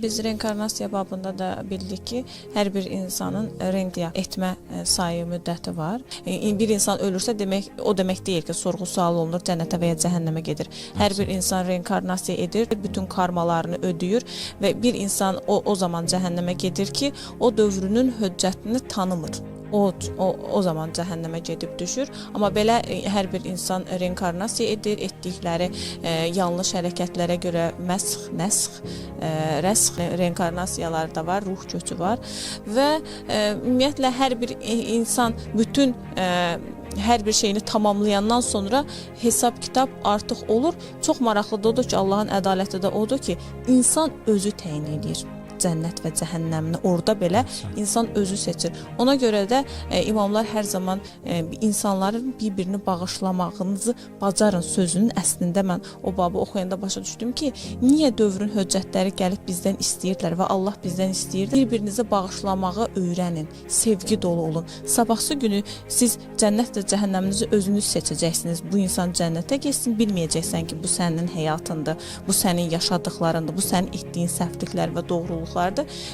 Biz reinkarnasiya babında da bildik ki, hər bir insanın reinkarnasiya etmə sayı müddəti var. Bir insan ölürsə demək o demək deyil ki, sorğu-sual olunur, cənnətə və ya cəhənnəmə gedir. Hər bir insan reinkarnasiya edir, bütün karmalarını ödəyir və bir insan o zaman cəhənnəmə gedir ki, o dövrünün höccətini tanımır. O zaman cəhənnəmə gedib düşür. Amma belə hər bir insan reinkarnasiya edir, etdikləri yanlış hərəkətlərə görə məsx, nəsx, rəsx reinkarnasiyalar da var, ruh köçü var və ümumiyyətlə hər bir insan bütün hər bir şeyini tamamlayandan sonra hesab kitab artıq olur. Çox maraqlıdır odur ki, Allahın ədaləti də odur ki, insan özü təyin edir cənnət və cəhənnəmini. Orada belə insan özü seçir. Ona görə də imamlar hər zaman insanların bir-birini bağışlamağınızı bacarın sözünün əslində mən o babı oxuyanda başa düşdüm ki, niyə dövrün höccətləri gəlib bizdən istəyirdilər və Allah bizdən istəyirdi. Bir-birinizi bağışlamağı öyrənin, sevgi dolu olun. Sabahsı günü siz cənnət və cəhənnəminizi özünüz seçəcəksiniz. Bu insan cənnətə getsin, bilməyəcəksən ki, bu sənin həyatındır, bu sənin yaşadıklarındır, bu sənin etdiyin səhvliklər və doğruluqlardır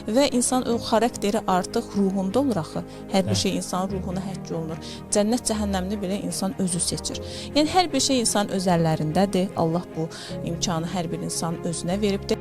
və insan o xarakteri artıq ruhunda olur axı. Hər bir şey insanın ruhuna həkk olunur. Cənnət cəhənnəmini belə insan özü seçir. Yəni hər bir şey insanın öz əllərindədir. Allah bu imkanı hər bir insanın özünə veribdir.